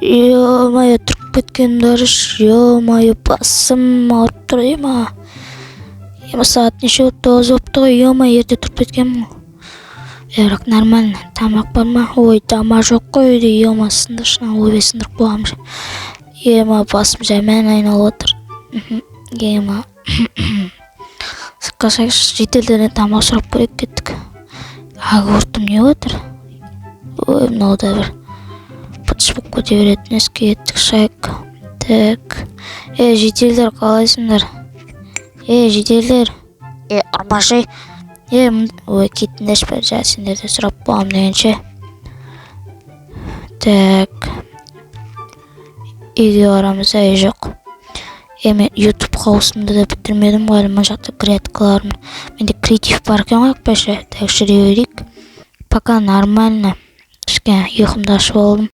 Ё-моё, тұрып кеткенім дұрыс. Ё-моё, басым ауырып тұр ема. Ема, сағат неше болды? 9 болыпты ғой. Ё-моё, ерте тұрып кеткенмін ғой. Бірақ нормально. Тамақ бар ма? Ой, тамақ жоқ қой үйде. Ё-моё, сындыршы, ойбай, сындырып қойғанмын. Ема, басым жаман айналып отыр. Ема. Сыққашайықшы, жительдерден тамақ сұрап көрейік, кеттік. Огуртым не отыр? Ой, мынау да бір быт болып кете беретін еске, кеттік, шайық. Так. Е, жительдер, қалайсыңдар? Е, жительдер. Е, ұрмашы. Е, ой, кеттіңдерші бәрі, жа, сендерден сұрап боламын дегенше. Так. Үйге барамыз, үй жоқ. Е, мен YouTube хаусымды да бітірмедім ғой әлі. Мына жақта грядкаларым. Менде креатив бар екен ғой, айтпақшы. Так, жүре берейік. Пока нормально. Кішкене ұйқымды ашып алдым.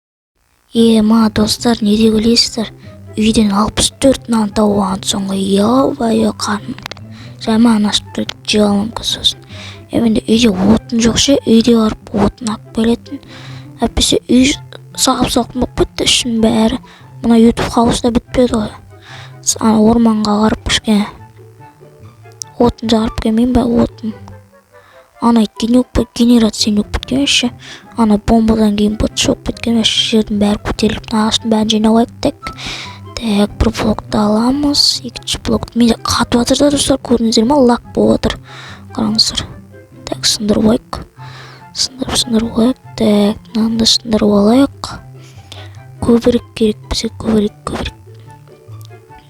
Ема, достар, не деп ойлайсыздар? Үйден 64 нан тауып алған соң ғой, ё-моё, қарным жаман ашып тұр, жей алмаймын қазір сосын. Е, менде үйде отын жоқ ше, үйде барып отын алып келетін. Әйтпесе үй сап салқын болып кетті ішінің бәрі. Мына YouTube хауста бітпеді ғой. Ана орманға барып кішкене отын жарып келмеймін ба, отын. Ана генерация не болып кеткен вообще. Ана бомбадан кейін быт болып кеткен вообще, жердің бәрі көтеріліп, мына ағаштың бәрін жинап алайық. Так, так, бір блокты аламыз, екінші блок. Менде қатып жатыр да, достар, көрдіңіздер ма, лаг болып жатыр, қараңыздар. Так, сындырып алайық, сындырып, сындырып алайық. Так, мынаны да сындырып алайық. Көбірек керек бізге, көбірек, көбірек.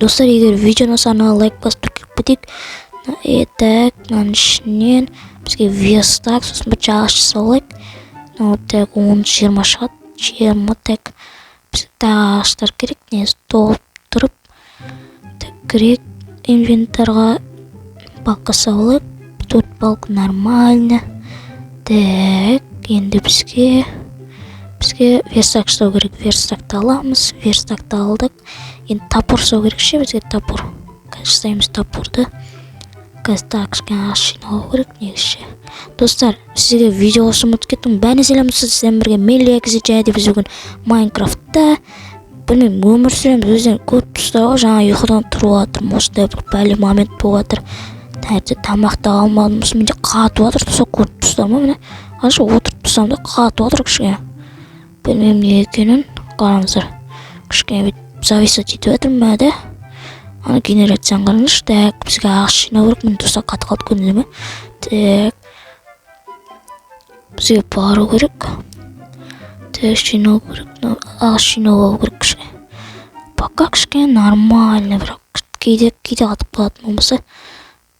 Достар, егер видео ұнаса, ана лайк басып тіркеліп кетейік. Так, мынаның ішінен бізге верстак, сосын бір ағаш жасап алайық. Мынау, так, 10, 20 шығады, 20. Так, бізге тағы ағаштар керек негізі, толтырып. Так, кірейік инвентарға, палка салып алайық, төрт палка нормально. Так, енді бізге верстак жасау керек. Верстакты аламыз, верстакты алдық. Енді топор жасау керек ше бізге, топор. Қазір жасаймыз топорды. Қазір тағы кішкене ағаш жинау керек негізі ше. Достар, сізге видео ұсынып кеттім. Бәріне сәлем, сіздермен бірге мен, Лекзи, және де біз бүгін Майнкрафтта, білмеймін, өмір сүреміз. Өздерің көріп тұрсыздар ғой, жаңа ұйқыдан тұрып жатырмын, осындай бір бәле момент болып жатыр. Таңертең тамақ та алмадым, сосын менде қатып жатыр, достар, көріп тұрсыздар ма? Міне, қарашы, отырып тұрсам да қатып жатыр кішкене, білмеймін не екенін. Қараңыздар, кішкене бүйтіп зависать етіп жатырмын ба да. Ана генерацияны қараңызшы. Так, бізге ағаш жинау керек. Міне, достар, қатып қалды, көрдіңіздер ме? Так, бізге бару керек. Так, жинау керек, мынау ағаш жинап алу керек кішкене. Пока кішкене нормально, бірақ кейде кейде қатып қалатын болмаса.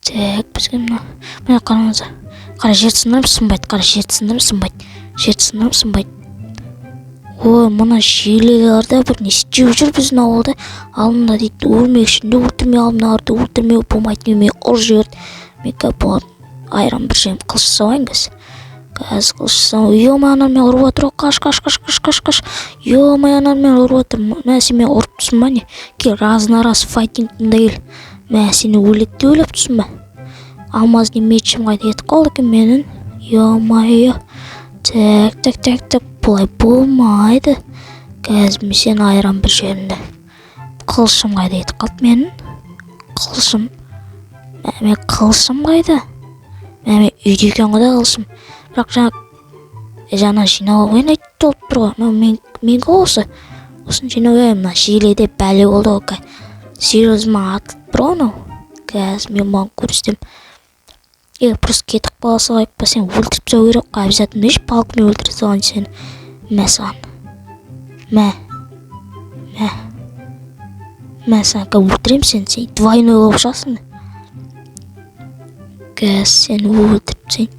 Так, бізге мына, міне, қараңыздар, қара, жерді сындырамын, сынбайды, қара, жерді сындырамын, сынбайды, жерді сындырамын, сынбайды. Ой, мына желелерде бір не істеп жүр біздің ауылда? Алдында дейді, өлмекші, өлтірмей қалдым мыналарды, өлтірмеу болмайды. Неме ұрып жіберді. Мен қазір айран бір жерім қылыш жасап қазір, қазір қылыш жасап. Ё-моё, аналар мені ұрып жатыр ғой. Қаш, қаш, қаш, қаш, қаш, қаш! Ё-моё, аналар мені ұрып жатыр. Мә, сен мені ұрып тұрсың ба, не? Кел, раз на раз файтинг, мында кел. Мә, сені өледі деп ойлап тұрсың ба? Алмазный мечім қайда кетіп қалды екен менің? Ё-моё. Так, так, так, так, бұлай болмайды. Қазір мен сені айырам бір жерінде. Қылышым қайда кетіп қалды менің? Қылышым, мә, мен қылышым қайда? Мә, мен үйде екен ғой да қылышым. Бірақ жаңа жинап алайын, айтып толып тұр ғой. Мынау мен, менікі ғой осы, осыны жинау. Е, мына желеде бәле болды ғой, серьезно, атылып тұр ғой анау. Қазір мен бұған көрсетемін. Е, просто кетіп қала салайық па? Сені өлтіріп тастау керек қой обязательно, еш палкамен өлтіре салайын сені. Мә саған, мә, мә, мә саған, қазір өлтіремін сені. Сен двойной болып шығасың. Қазір сені өлтіріп тастайын.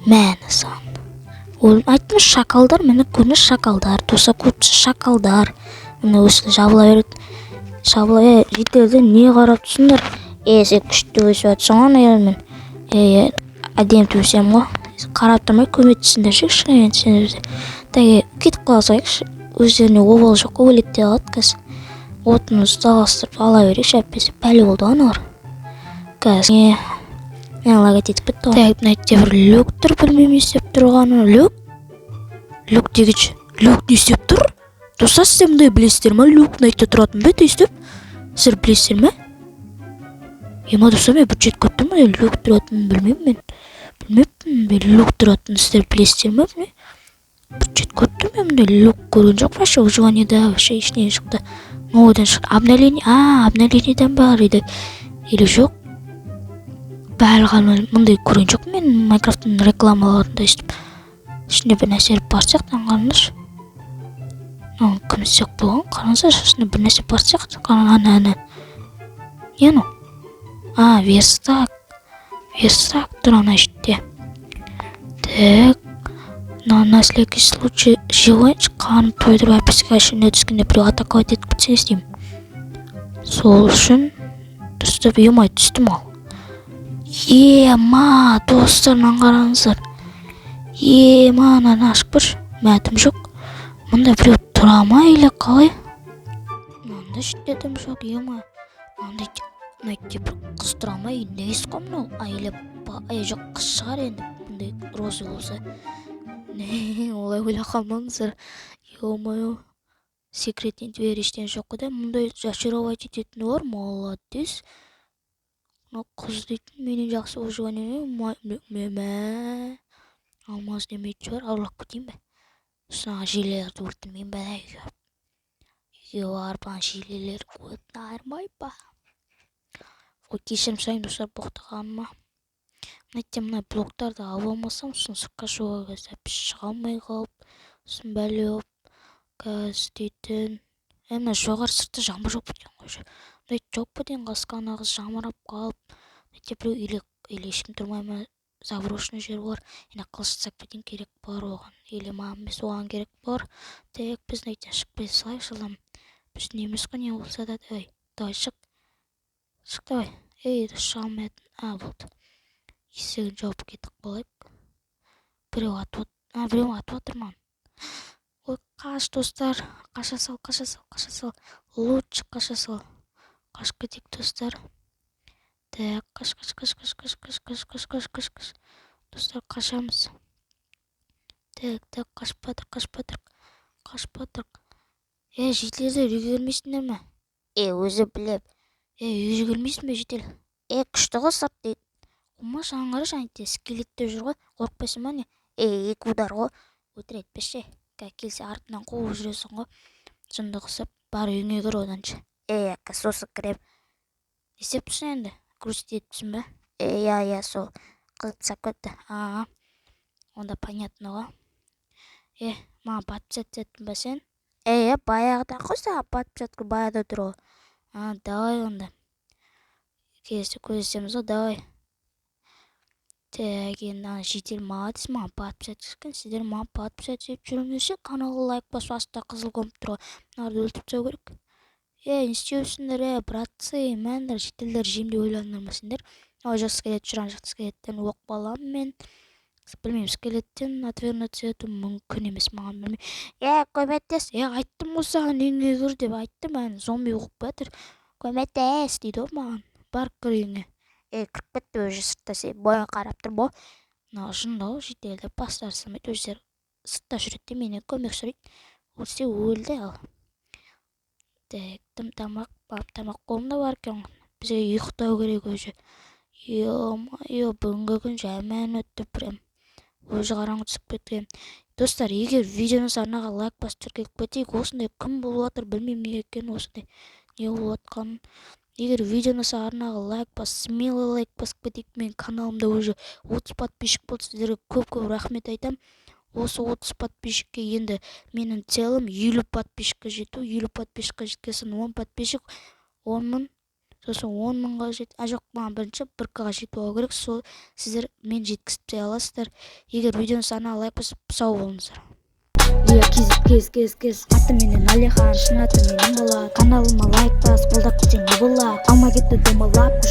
Мәні саған, айттым, шакалдар, міне, көрдіңіз, шакалдар туса, көріп, шакалдар міне өстіп жабыла береді, жабыла. Е, жительдер, не қарап тұрсыңдар? Е, сен күшті өсіп жатырсың ғой, ана е, әдемі өсемін ғой. Қарап тұрмай көмектесіңдерші кішкене енді сендер де. Так, кетіп қала салайықшы, өздеріне обал жоқ қой, өледі де қалады. Қазір отынымызды жалғастырып ала берейікші, әйтпесе бәле болды ғой аналар. Қазір не, не, лагать етіп кетті ғой. Так, мына жерде бір люк тұр, білмеймін не істеп тұрғанын. Люк, люк дегенше, люк не істеп тұр? Достар, сіздер мындай білесіздер ма? Люк мына жерде тұратын ба өйстіп? Сіздер білесіздер ме? Ема, достар, мен бір рет көріп тұрмын, люк тұратынын білмеймін. Мен білмеппін мындай люк тұратынын. Сіздер білесіздер ме? Білмеймін, бір рет көріп тұрмын мен, мындай люк көрген жоқпын вообще. Выживаниеда вообще ештеңе шықты, новыйдан шықты обновление. А, обновлениеден бар еді или жоқ, барлығын мындай көрген жоқпын мен Майнкрафттың рекламаларында. Өйстіп ішінде бір нәрсе бар сияқты. Қараңдаршы, мынау кім істеп қойған? Қараңыздаршы, ішінде бір нәрсе бар сияқты. Ана, ана не анау? А, верстак, верстак тұр ана жерде. Так, на всякий случай жеп алайыншы, қарным тойдырып, әпеске ішіне түскенде біреу атаковать етіп кетсе, не істеймін? Сол үшін дұрыстап. Ё-моё, түстім. Ал, ема, достар, мынаны қараңыздар. Ема, мынаны ашып көрші. Мә, дым жоқ. Мында біреу тұра ма или қалай? Мынанда ішінде дым жоқ. Ема, мынандай, мына жерде бір қыз тұра ма үйінде? Емес қой мынау. А, или ей, жоқ, қыз шығар енді, бұндай розовый болса. Не, олай ойлап қалмаңыздар. Ё-моё, секретный дверь, ештеңе жоқ қой да. Мұндай зачаровать ететіні бар. Молодец. Мынау қыз дейтін менен жақсы выживание. Мә, алмаз демейтін шығар. Аулап кетейін бе? Сосын ана желелерді өлтірмеймін бе? Үйге барып, үйге барып, ана желелер көтін айырмай ба? Ой, кешірім сұраймын, достар, боқтағаныма. Мына жерде мына блоктарды алып алмасам, сосын сыртқа шығуға кезде шыға алмай қалып, сосын бәле болып қазір дейтін. Е, мына жоғары сыртта жаңбыр жауып кеткен ғой уже. Мына жауып кеткен қасқа, ана қыз жамырап қалып. Мына жерде біреу или ешкім тұрмай ма? Заброшенный жер бар. Енді қылыш жасап кетейін, керек болар оған или маған емес, оған керек болар. Так, біз мына жерден шығып кете салайық жылдам. Біздің емес қой, не болса да. Ей, давай, шық, шық, давай. Ей, шыға алмай. А, болды, есігін жауып кетіп қалайық. Біреу атып, а, біреу атып жатыр маған. Ой, қаш, достар, қаша сал, қаша сал, қаша сал, лучше қаша сал. Қашып кетейік, достар. Так, қаш, қаш, қаш, қаш, қаш, қаш, қаш, қаш, қаш, қаш, қаш, достар, қашамыз. Так, так, қашып жатырық, қашып жатырық, қашып жатырық. Е, жительдер, үйге кірмейсіңдер ме? Е, өзі білем. Е, үйге кірмейсің бе, житель? Е, күшті ғой сырт дейді. Қумашы, ана қарашы, ана жерде скелет те жүр ғой. Қорықпайсың ба, не? Е, екі удар ғой. Өтірік айтпашы. Қазір келсе, артынан қуып жүресің ғой жынды қысып. Бар, үйіңе кір оданша. Е, сосын кірем. Не істеп тұрсың енді? Грустить етіп тұрсың ба? Е, иә, иә, сол қызып тастап кетті. А, онда понятно ғой. Е, маған подписаться еттің ба сен? Е, баяғыда ғой, саған подписаться баяғыда тұр ғой. А, давай, онда келесі кездесеміз ғой, давай. Так, енді ана житель молодец, маған подписаться еткен. Сіздер маған подписаться етіп жүріңдерші, каналға лайк басып, астында қызыл коммент тұр ғой. Мыналарды өлтіріп тастау керек. Е, не істеушіңдер? Е, братцы, мәндер, жительдер жеймін деп ойладыңдар ма сендер? Ой, жоқ, скелет жүр ана жақта. Скелеттен оқ баламын мен. Білмеймін, скелеттен отвернуться ету мүмкін емес маған, білмеймін. Е, көмектес. Е, айттым ғой саған, үйіңе кір деп айттым. Әне, зомби қуып жатыр. Көмектес. Дейді ғой маған. Бар, кір үйіңе. Е, кіріп кетті уже, сыртта сен бойын қарап тұр ғой. Мына жынды ғой жительдер, бастары сынбайды. Өздері сыртта жүреді де, менен көмек сұрайды. Өлсе, өлді. Ал, так, тым тамақ, тамақ қолымда бар екен ғой. Бізге ұйықтау керек уже. Ё-моё, бүгінгі күн жаман өтті прям, уже қараңғы түсіп кеткен. Достар, егер видеоны арнаға лайк басып, тіркеліп кетейік. Осындай күн болып жатыр, білмеймін неге екенін, осындай не болып жатқанын. Егер видео ұнаса, арнаға лайк бас, смело лайк басып кетейік. Менің каналымда уже 30 подписчик болды, сіздерге көп көп рахмет айтамын осы 30 подписчикке. Енді менің целім 50 подписчикке жету. 50 подписчикке жеткен соң, 10 подписчик 10 000, сосын 10 000-ға жет, а, жоқ, маған бірінші 1К-ға жетіп алу керек. Сол сіздер мен жеткізіп тастай аласыздар. Егер видеоны арнаға лайк басып, сау болыңыздар. Иә, кез, кез, кез, кез. Атым менен Әлихан, шын атым менің Болат. Каналыма лайк бас, қолдап кетсең, не болады? Алма кетті домалап.